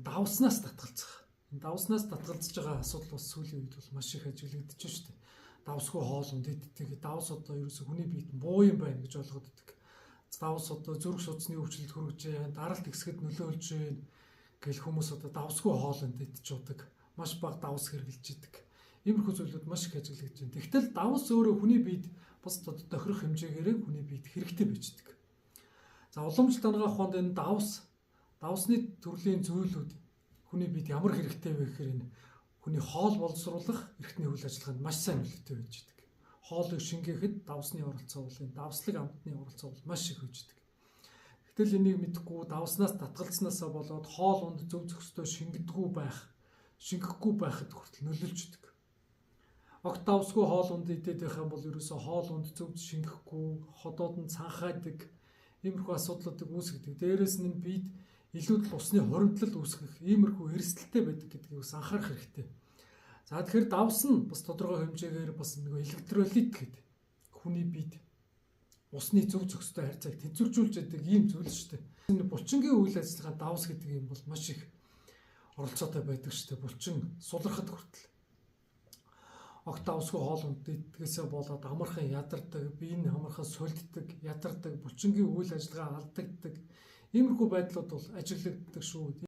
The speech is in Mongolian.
Давснаас татгалзах. Энэ давснаас татгалзаж байгаа асуудал бас сүүлийн үед бол маш их ажиглагдаж шүү дээ. Давсгүй хоол унд иддэг. Давс одоо ерөөсө хүний биед буу юм байна гэж ойлгоод идэг. Давс одоо зүрх судасны өвчлөлд хүргэж байна, даралт ихсгэд нөлөөлж байна гэл хүмүүс одоо давсгүй хоол унд идэж удаг. Маш бага давс хэрглэж идэг. Иймэрхүү зүйлүүд маш их ажиглагдаж байна. Тэгтэл давс өөрөө хүний биед бас тохирох хэмжээгээр хүний биед хэрэгтэй байж идэг. За, уламжлалт анагаах ухаанд энэ давсны төрлийн зүйлүүд хүний биед ямар хэрэгтэй вэ гэхээр энэ хүний хоол боловсруулах эрхтний үйл ажиллагаанд маш сайн нөлөөтэй байж идэг. Хоолыг шингээхэд давсны оролцоо бол, энэ давслаг амтны оролцоо бол маш их байж идэг. Гэтэл энийг мэдэхгүй давснаас татгалзснаасаа болоод хоол унд зөв зохистой шингэдэггүй байх, шингэхгүй байхад хүртэл нөлөөлж идэг. Огт давсгүй хоол унд идээд байх юм бол ерөөсөө хоол унд зөв шингэхгүй, ходоод нь цанхайдаг иймэрхүү асуудлуудыг үүсгэдэг. Дээрээс нь бид илүү л усны хуримтлал үүсгэх иймэрхүү эрсдэлтэй байдаг гэдгийг бас анхаарах хэрэгтэй. За, тэгэхээр давс нь бас тодорхой хэмжээгээр бас нөгөө электролит гэдэг хүний биед усны зөв зохистой харьцааг тэнцвэржүүлж яадаг ийм зүйл шүү дээ. Энэ булчингийн үйл ажиллагаа давс гэдэг юм бол маш их оролцоотой байдаг шүү дээ. Булчин сулрахад хүртэл огт давсгүй хоол унд иддгээсээ болоод амархан ядардаг, бие нь амархан сулддаг, ядардаг, булчингийн үйл ажиллагаа алдагддаг. Иймэрхүү байдлууд бол ажиглагддаг шүү.